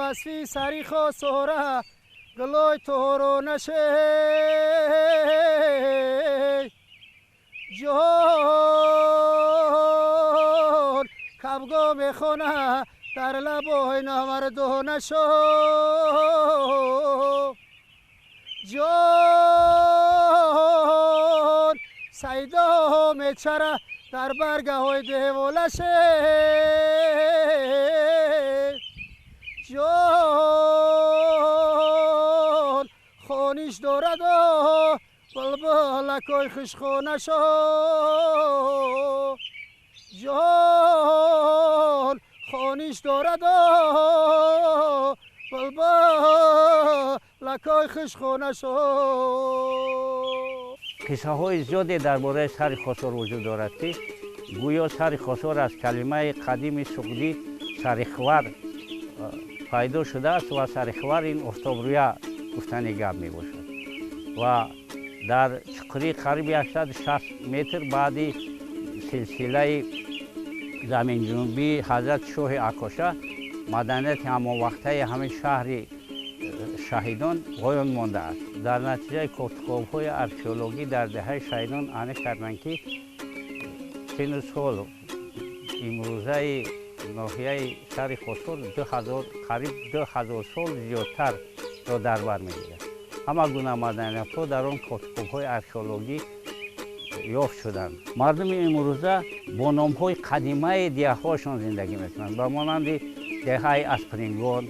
Васфи сари хосора гулой торо наше ҷон кабго мехона дар лабои намардо нашо ҷон сайдо мечара дар баргаҳои деволаше ҷон хониш дорад булбулакои хушхонашо ҷон хониш дорад булбулакои хушхонашо. Қиссаҳои зиёде дар бораи сари Хосор вуҷуд дорад, ки гӯё сари Хосор аз калимаи қадими суғдӣ сарихвар пайдо шудааст ва сарихвар ин офтобрӯя гуфтани гап мебошад ва дар чуқурии қариби 160 метр баъди силсилаи заминҷунбии ҳазрати шоҳи Акоша маданияти ҳамонвақтаи ҳамин шаҳри Шаҳидон поён мондааст. Дар натиҷаи кофтуковҳои археологӣ дар деҳаи Шаҳидон аниқ карданд, ки сину сол имрӯзаи ноҳияи сари Хосор қариб 2000 сол зиёдтарро дар бар мегирад. Ҳама гуна маданиятҳо дар он кофтуковҳои археологӣ ёфт шуданд. Мардуми имрӯза бо номҳои қадимаи деҳаҳошон зиндагӣ мекунанд, ба монанди деҳаи Аспрингон,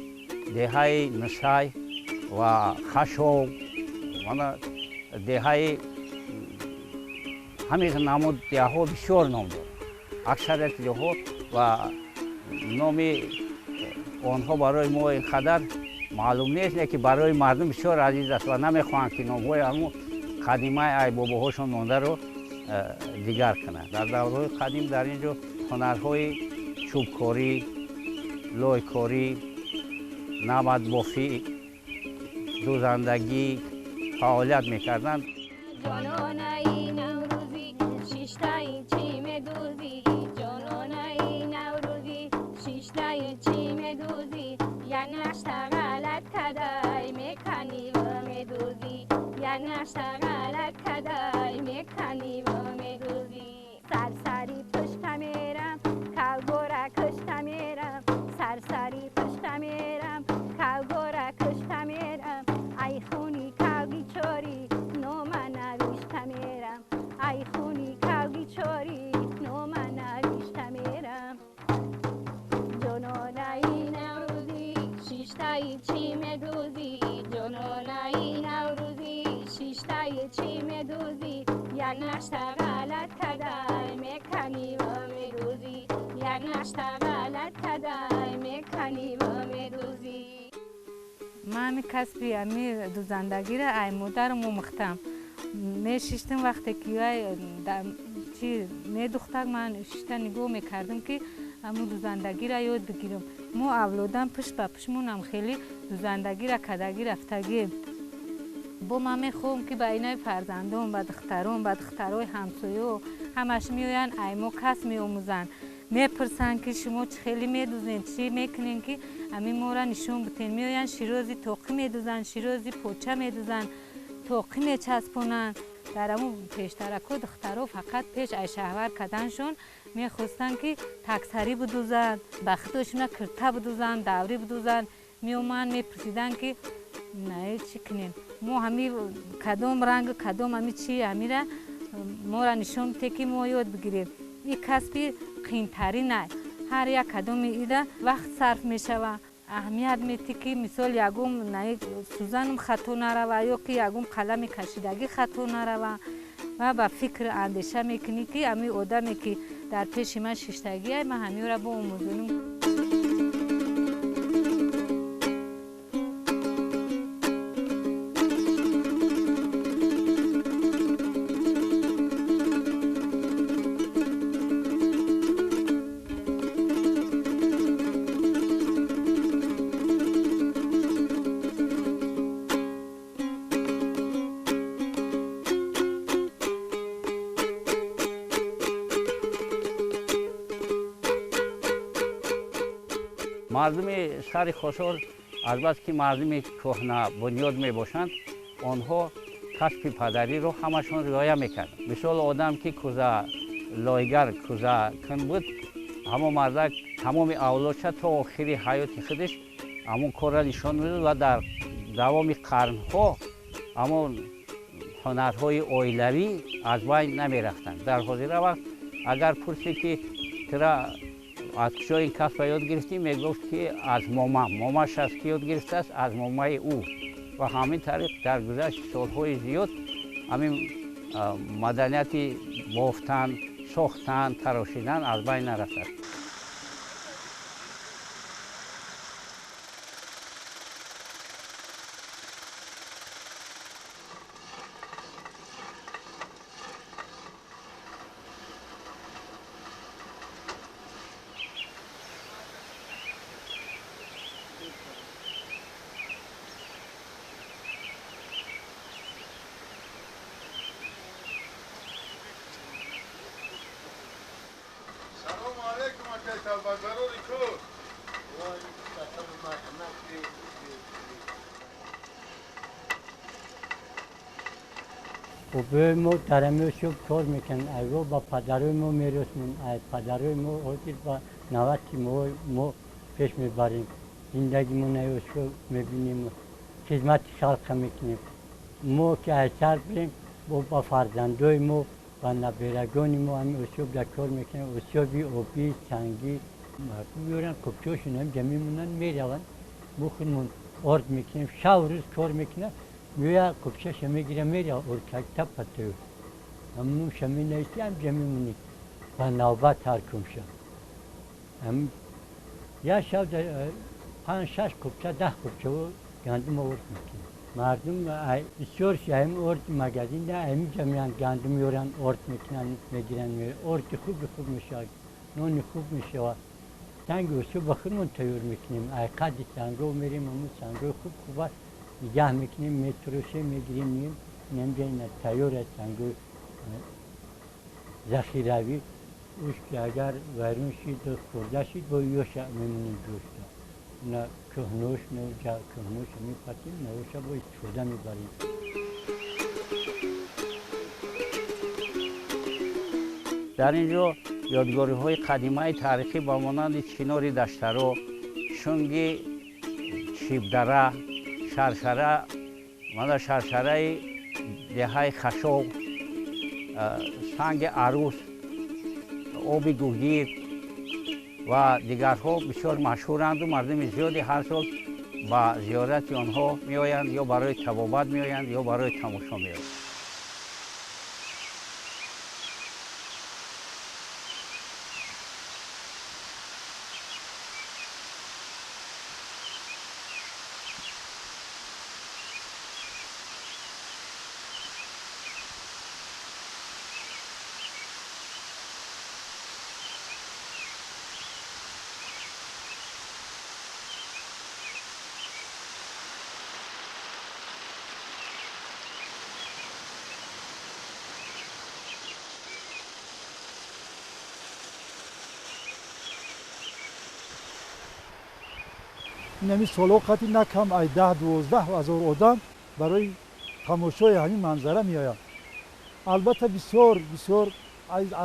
деҳаи Нисай ва Хашов, деҳаи ҳамин намуд деҳаҳо бисёр ном доранд. Аксарияти деҳҳо ва номи онҳо барои мо ин қадар маълум нест, лекин барои мардум бисёр азиз аст ва намехоҳанд, ки номҳои ҳамун қадимаи айбобоҳошон мондаро дигар кунанд. Дар давраҳои қадим дар ин ҷо ҳунарҳои чӯбкорӣ, лойкорӣ, намадбофӣ, дӯзандагӣ фаъолият мекарданд. سرسری پشت میرم کلگورا کشت میرم سرسری پشت میرم کلگورا کشت میرم ای خونی کلگی چوری نو من نوشت میرم ای خونی کلگی چوری نو من نوشت میرم جنونای نوروزی شیشتای چی میدوزی جنونای نوروزی شیشتای چی میدوزی یک نشته غلط کدای میکنی و میدوزی یک نشته غلط کدای میکنی و میدوزی. من کسبی امی دوزندگی را ای مادرم آموختم. میشیشتم وقتی که چی میدوختم من شیشته نگاه میکردم که امو دوزندگی را یاد بگیرم. ما اولادم پشت به پشمونم خیلی دوزندگی را کدگی رفتگی. бо ман мехоҳам ки ба инаи фарзандон, ба духтарон, ба духтарои ҳамсоё ҳамаш меоянд, ай мо кас меомӯзанд, мепурсанд ки шумо чӣ хеле медӯзед, чӣ мекунед ки ҳамин моро нишон битен. Меоянд ширози тоқӣ медӯзанд, ширози поча медӯзанд, тоқӣ мечаспонанд. Дар ҳамун пештарако духтаро фақат пеш ай шаҳвар карданшон мехостанд ки таксарӣ бидӯзанд, ба худошона кирта бидӯзанд, даврӣ бидӯзанд. Меоманд мепурсиданд ки на чӣ кунем, мо ҳами кадом ранг, кадом ҳами чи ҳамира моро нишон бите ки мо ёд бигирем. Ин касби қиинтарин ай, ҳар як кадоми ида вақт сарф мешава, аҳамият метӣ ки мисол ягон сӯзанам хато нарава ё ки ягон қалами кашидагӣ хато нарава ва ба фикр андеша мекунӣ ки ҳамин одаме ки дар пеши ман шиштагиай, ман ҳаминро боомӯзонам. Мардуми шаҳри Хошор Азбаски мардуми кӯҳна бунёд мебошанд, онҳо касби падариро ҳамашон риоя мекарданд. Мисол, одам ки кӯза лойгар, кӯзакун буд, ҳамон мардак тамоми авлодша то охири ҳаёти худаш ҳамон корро нишон медод ва дар давоми қарнҳо ҳамон ҳунарҳои оилавӣ аз байн намерафтанд. Дар ҳозира вақт агар пурсӣ ки тура аз куҷо ин касбро ёд гирифтӣ, мегуфт ки аз момам, момаш аз ки ёд гирифтааст, аз момаи ӯ. Ва ҳамин тариқ дар гузашти солҳои зиёд ҳамин маданияти бофтан, сохтан, тарошидан аз байн нарафтааст. Бобои мо дар ҳамин шӯб кор мекунанд. Айво ба падарои мо мерасонем, ай падарои мо ҳозир ба навбати мо пеш мебарем. Зиндагимон ай шӯб мебинем, хизмати халқа мекунем. Мо ки ай сар бирем, ба фарзандои мо, ба наберагони мо ҳамин осиёб дар кор мекунем. Осиёби обӣ, сангӣ меоранд, кӯпчаҳошон ҳаминҷа мемонанд, мераванд. Мо худмон орд мекунем, шав рӯз кор мекунем. Меоя кӯпчаша мегира, мерава, оркакта патою. Ҳамнумша менависӣ, ҳамҷа мемонӣ. Ба навбат ҳар кумша. Як шав 5-6 кӯпча, 10 кӯпча гандум орд мекунем. Мардум бисёрши ҳамин орди магазин ҳаминҷа меянд, гандум меоранд, орд мекунанд, мегиранд, меоранд. Орди хуби хуб мешавад, нони хуб мешавад. Санги осиё ба худмон тайёр мекунем. Ай қадди санго мерем, ҳамун сангои хуб хуб аст, нигоҳ мекунем, метарошем, мегирем, меем, инамҷа ина тайёр аст сангои захиравӣ. Уш ки агар вайрон шид, хӯрда шид, бо ёша мемонем ҷӯшта. На кӯҳнош, кӯҳноша мепатем, навоша бо истифода мебарем. Дар ин ҷо ёдгориҳои қадимаи таърихӣ ба монанди чинори даштаро, шунги шибдара, шаршара, мана шаршараи деҳаи Хашов, санги арӯс, оби гугир ва дигарҳо бисёр машҳуранду мардуми зиёде ҳар сол ба зиёрати онҳо меоянд, ё барои табобат меоянд, ё барои тамошо меоянд. Ин солҳо қатъи на кам ай 10-12 ҳазор одам барои тамошои ҳамин манзара меоянд. Албатта бисёр бисёр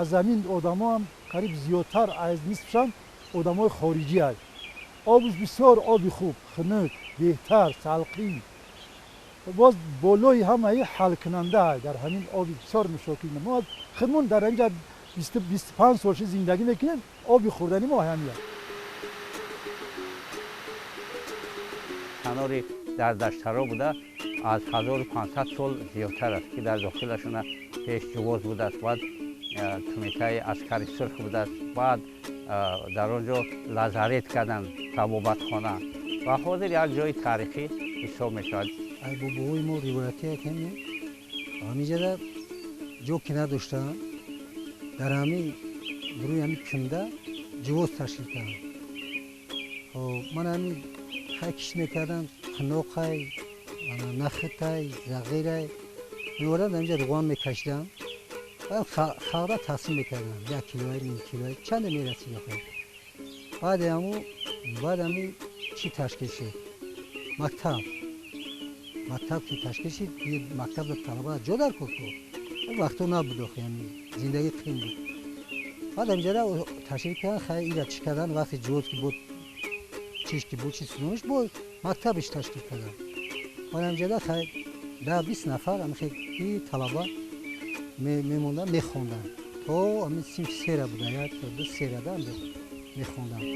аз ҳамин одамо ҳам қариб зиёдтар аз нисфшам одамои хориҷӣ ай. Обш бисёр оби хуб, хунук, беҳтар, салқин. Боз болои ҳамаи ҳалкунанда ай дар ҳамин оби бисёр нӯшокӣ. Мо худмон дар инҷа 25 сол ши зиндагӣ мекунем, оби хӯрдани мо ҳамин аст. Канори дар даштаро буда аз 1500 сол зиёдтар аст, ки дар дохилашона пеш ҷувоз будааст, баъд кумитаи аскари сурх будааст, баъд дар он ҷо лазарет карданд, табобатхона ва ҳозир як ҷои таърихӣ ҳисоб мешавад. Ай бобоҳои мо ривоятие ки ҳаминҷода ҷо ки надоштаанд, дар ҳамин рӯи ҳамин кунда ҷувоз ташкил карданд. Ман ҳамин хай киш мекарданд, қиноқай, нахитай, зағирай меоварданд, ҳаминҷа руған мекашиданд, баъд халра тақсим мекарданд, 1 килоай, ним килоай, чанде мерасид охир. Баъди ҳамин чӣ ташкил шуд? Мактаб. Мактаб ки ташкил шид, мактаб талаба ҷо дар кор ку. Вақто набуд охи, ҳамин зиндагӣ қин буд. Баъд ҳамҷода ташкил кардан, хай ира чӣ кардан, вақти ҷоз ки буд, чиш ки буд, чи сунониш бо мактабиш ташкил кардан. Баъд ҳамҷода хай 10-20 нафар ҳамихе ки талаба мемондан, мехонданд. То ҳамин синфи сера буда, як то ду серада мехонданд.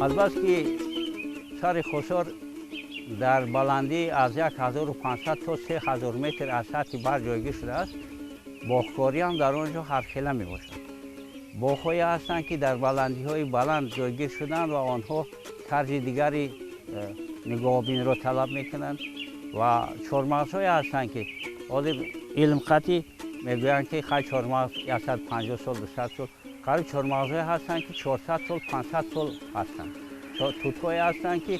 Азбаски шаҳри Хошор дар баландӣ аз 1500 то 3000 метр аз сатҳи баҳр ҷойгир шудааст, боғкориам дар он ҷо ҳархела мебошад. Боғҳое ҳастанд, ки дар баландиҳои баланд ҷойгир шуданд ва онҳо тарзи дигари нигоҳбинро талаб мекунанд ва чормағзҳое ҳастанд, ки ҳозир илм қатъӣ мегӯянд, ки хай чормағз 150 сол, 200 сол, қариб чормағзҳое ҳастанд, ки 400 сол, 500 сол ҳастанд. Тутҳое ҳастанд, ки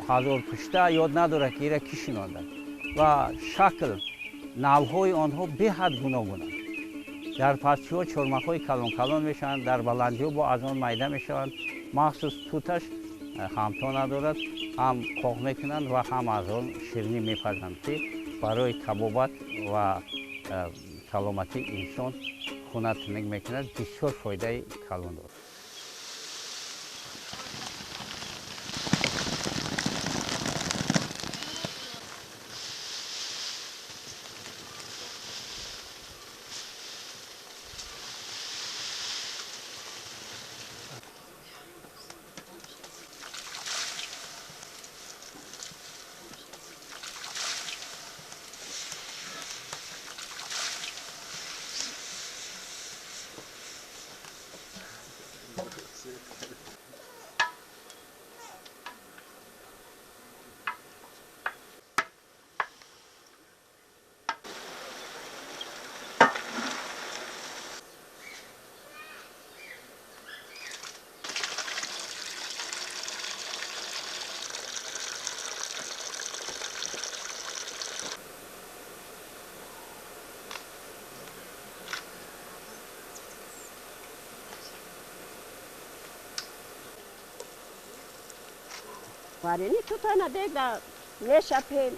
ҳазор пушта ёд надорад, ки ира кӣ шинонданд ва шакл навъҳои онҳо беҳад гуногунанд. Дар пастиҳо чормағҳои калон-калон мешаванд, дар баландиҳо бо аз он майда мешаванд. Махсус туташ ҳамто надорад, ҳам қоқ мекунанд ва ҳам аз он ширинӣ мепазанд, ки барои табобат ва саломатии инсон хона тунук мекунад, бисёр фоидаи калон дорад. Варени тутана дега мешапем,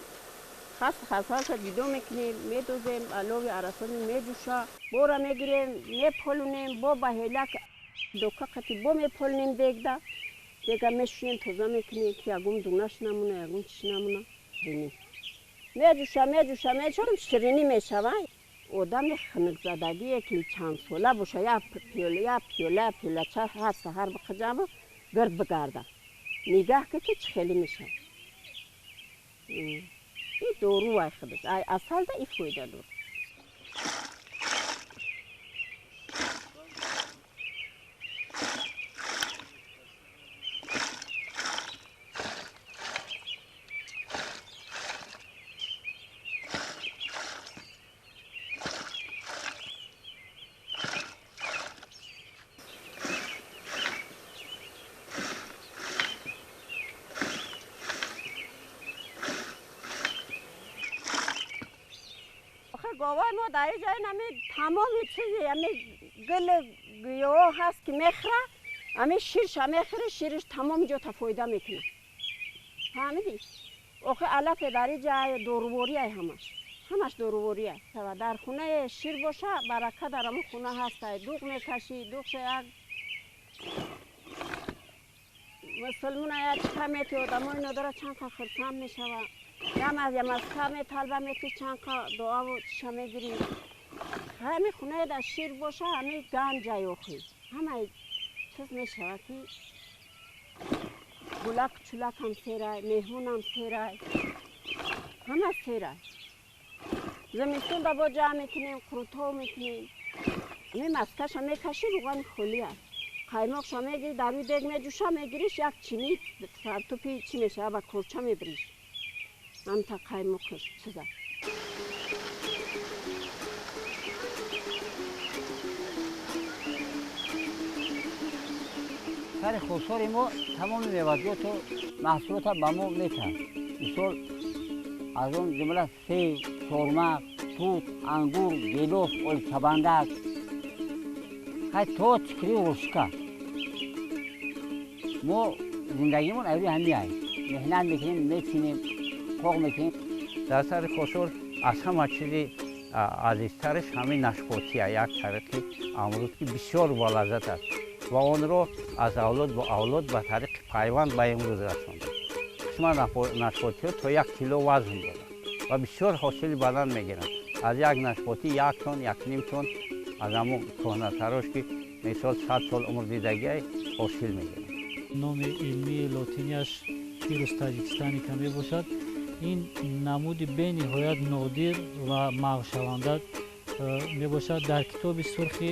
хас хасаша ҷудо мекунем, медозем, алови арасони меҷӯша, бора мегирем, меполунем, бо ба ҳелак дока қати бо меполунем дегда, дега мешӯем, тоза мекунем, ки ягон дунаш намона, ягон чиш намона. Меҷӯша, меҷӯша, меҷӯша, ширинӣ мешава. Одами хунукзадагие ки чанд сола боша, як пиёла, як пиёла, пиёлача ҳар саҳар биқиҷаму гирд бигарда. Нигаҳ ки чӣ хеле мешавад. И дору вай худаш. Ай асалда и фоида дорад. Говай мо дар ин ҷой ами тамоми чизи ами гул гиёҳ ҳаст ки мехӯра, ами ширша мехӯри, шириш тамоми ҷота фоида мекунад. Фаҳмидӣ? Охи алафе дар ин ҷай дорувориай ҳамаш. Ҳамаш дорувориай. Дар хонаи шир боша, барака дар ҳамон хона ҳастай. Дуғ мекашӣ, дуғша як мусулмона як чиқа мети, одамои надора чанд қа хурсанд мешавад. Ямазка металба мети чанд қа дуаву чиша мегирӣ. Ҳами хонаи дар шир боша, ҳами ганҷай охи. Ҳамаи чиз мешавад ки гулак чулакам серай, меҳмонам серай, ҳама серай. Зимистон да бо ҷамъ мекунем, қурутҳо мекунем. Ҳами маскаша мекашӣ, руғани холӣ аст. Қаймоқша мегири, дар рӯи дег меҷӯша, мегириш, як чини сартупи чӣ мешава, ба корча мебириш. Ҳамта қаймоқш чиза. Сари Хосори мо тамоми меваҷоту маҳсулота ба мо метаҳад. Мисол, аз он ҷумла себ, чормағз, тут, ангур, гелос, олчабандак, хай то чикри рушка. Мо зиндагимон айрӯи ҳамин ай. Меҳнат мекунем, мечинем, қоқ мекунем. Дар сари Хосор аз ҳама чизи азизтараш ҳамин нашпотия, як тариқи амрӯз ки бисёр болаззат аст ва онро аз авлод ба авлод ба тариқи пайванд ба имрӯз расонд. Қисман нашпотиҳо то 1 кило вазн доранд ва бисёр ҳосили баланд мегиранд. Аз як нашпотӣ 1 тон, 1.5 тон аз ҳамон кӯҳнатарош ки мисол 100 сол умр дидагиай ҳосил мегиранд. Номи илмии лотинияш Пирус таҷикистаника мебошад. Ин намуди бениҳоят нодир ва маҳвшаванда мебошад. Дар китоби сурхи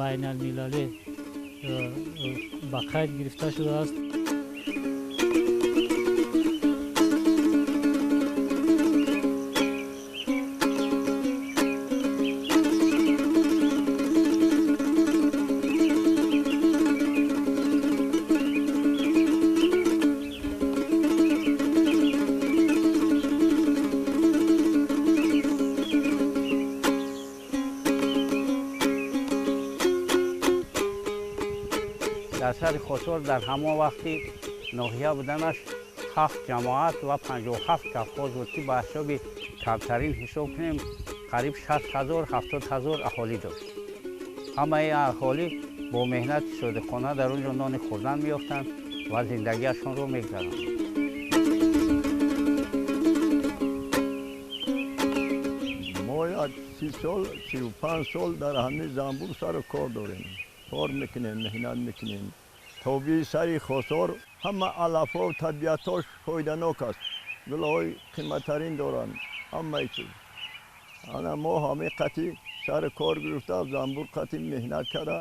байналмилалӣ ба қайд гирифта шудааст. Дар сари Хосор дар ҳамон вақти ноҳия буданаш 7 ҷамоат ва 57 колхоз буд ки ба ҳисоби камтарин ҳисоб кунем қариб 60 000, 70 000 аҳолӣ дошт. Ҳамаи аҳолӣ бо меҳнати содиқона дар он ҷо нони хӯрдан меёфтанд ва зиндагиашонро мегузаронанд. Мо як 30 сол, 35 сол дар ҳамин занбур сару кор дорем. Кор мекунем, меҳнат мекунем. Тобии сари Хосор ҳама алафҳо табиатҳош фоиданок аст. Гулҳои қиматтарин доранд, ҳамаи чиз. Ана мо ҳамин қатъи сари кор гирифта, занбур қатъи меҳнат карда,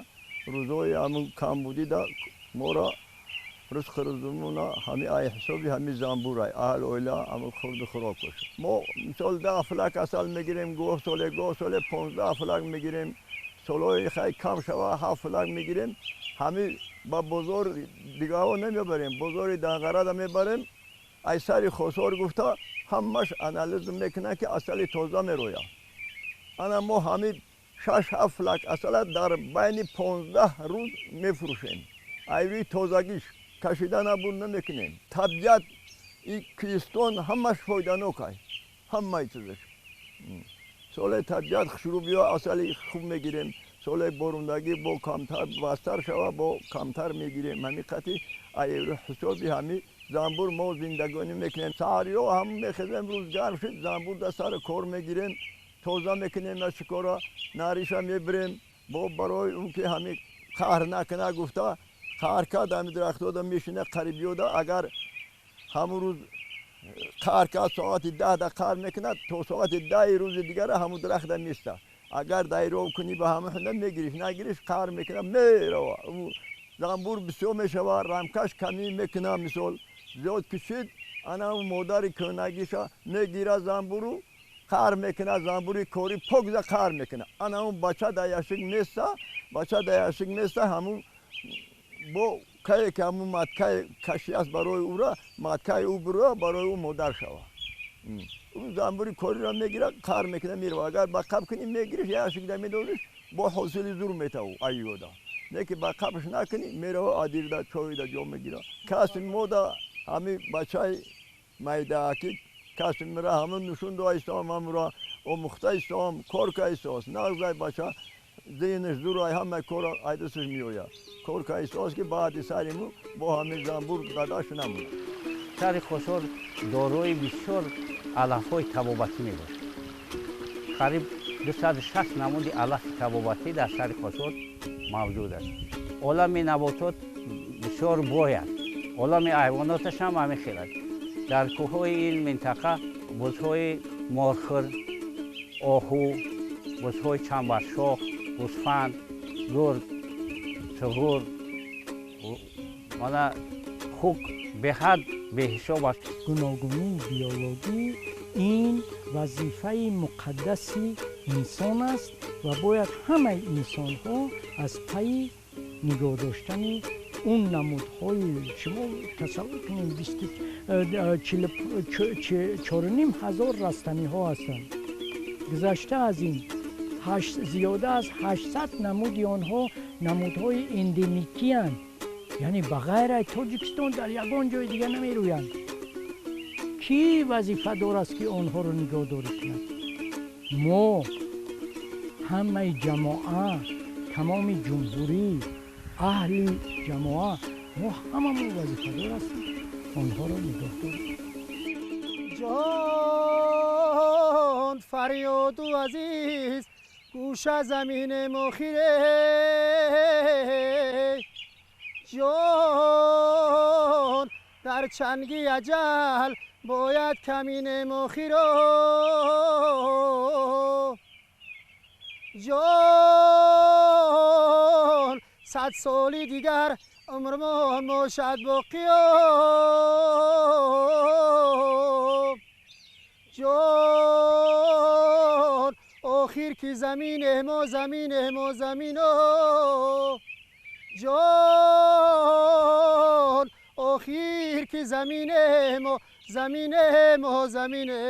рӯзҳои ҳамун камбудида моро ризқу рӯзумона ҳами ай ҳисоби ҳами занбур ай, аҳл оила ҳамун хурду хӯрок бошад. Мо мисол 10 флак асал мегирем, гоҳ соле, гоҳ соле 15 флак мегирем. Солҳои хай кам шава 7 флак мегирем. Ҳами ба бозор дигаҳо намебарем, бозори Данғарада мебарем. Ай сари Хосор гуфта ҳамаш анализ мекунанд ки асали тоза мерояд. Ана мо ҳами 6-7 флак асала дар байни 15 рӯз мефурӯшем. Ай рӯи тозагиш кашида набуд намекунем. Табиат и кӯҳистон ҳамаш фоиданок ай, ҳамаи чизаш. Соле табиат хушрӯ биё асали хуб мегирем, соле борундагӣ бо камтар вастар шава бо камтар мегирем. Ҳамин қатъи ай ҳисоби ҳами занбур мо зиндагонӣ мекунем. Саҳариҳо ҳам мехезем, рӯз гарм шуд, занбур дар сари кор мегирем, тоза мекунем ашикора, нариша мебирем. Бо барои он ки ҳами қаҳр накуна гуфта, қаҳр кард ҳами дарахтода мешина қарибиёда, агар ҳамун рӯз қаҳр кард соати 10 қаҳр мекунад, то соати 10 рӯзи дигара ҳамун дарахта места. Агар дайров кунӣ ба ҳама ҳунда мегириш, нагириш қаҳр мекунад, мерава. Занбур бисёр мешава, рамкаш камӣ мекунад, мисол зиёд кишид, ана модари кӯнагиша мегирад занбуру қаҳр мекунад, занбури корӣ покза қаҳр мекунад. Ана он бача дар яшик места, бача дар яшик места, ҳамун бо кае ки ҳамун маткаи кашӣ аст барои ӯра, маткаи ӯ бироя, барои ӯ модар шава. Ӯ занбури кориро мегирад, қаҳр мекунад, мерава. Агар ба қаб кунӣ мегириш, яшикда медозиш, бо ҳосили зур метаву айёда. Не ки ба қабш накунӣ, мерава адирда, чойда ҷо мегирад. Каси мода ҳами бачаи майдааки каси мира ҳамун нушун дуа истом, ҳамура омӯхта истом, кор ка истос. Нағзай бача зеҳнаш зурай, ҳама кора айдасаш меояд. Кор ка истос ки баъди сари мо бо ҳамин занбур дадаш намонад. Сари Хосор дорои бисёр алафҳои табобатӣ мебошад. Қариб 260 намуди алафи табобатӣ дар сари Хосор мавҷуд аст. Олами наботот бисёр бой аст. Олами ҳайвоноташ ҳам ҳамин хел аст. Дар кӯҳҳои ин минтақа бузҳои морхӯр, оҳу, бузҳои чанбаршох, гӯсфанд, гург, суғур, Мана хук беҳад беҳисоб аст. Гуногунии биологӣ ин вазифаи муқаддаси инсон аст ва бояд ҳамаи инсонҳо аз пайи нигоҳ доштани он намудҳои, шумо тасаввур кунед, 4500 растаниҳо ҳастанд. Гузашта аз ин, зиёда аз 800 намуди онҳо намудҳои эндемикиянд, яъне ба ғайр аз Тоҷикистон дар ягон ҷои дига намерӯянд. Кӣ вазифадор аст, ки онҳоро нигоҳдорӣ кунад? Мо ҳамаи ҷамоа, тамоми ҷумҳурӣ, аҳли ҷамоа, мо ҳамамо вазифадор ҳастем онҳоро нигоҳ дорем. Ҷон фарёду азиз, гӯша замини мохире, ҷон дар чанги аҷал бояд камини мохиро, ҷон 100 соли дигар умрмон бошад боқиё, ҷон охир ки замине мо, замине мо, замино, ҷон охир ки замине мо, замине мо, замине.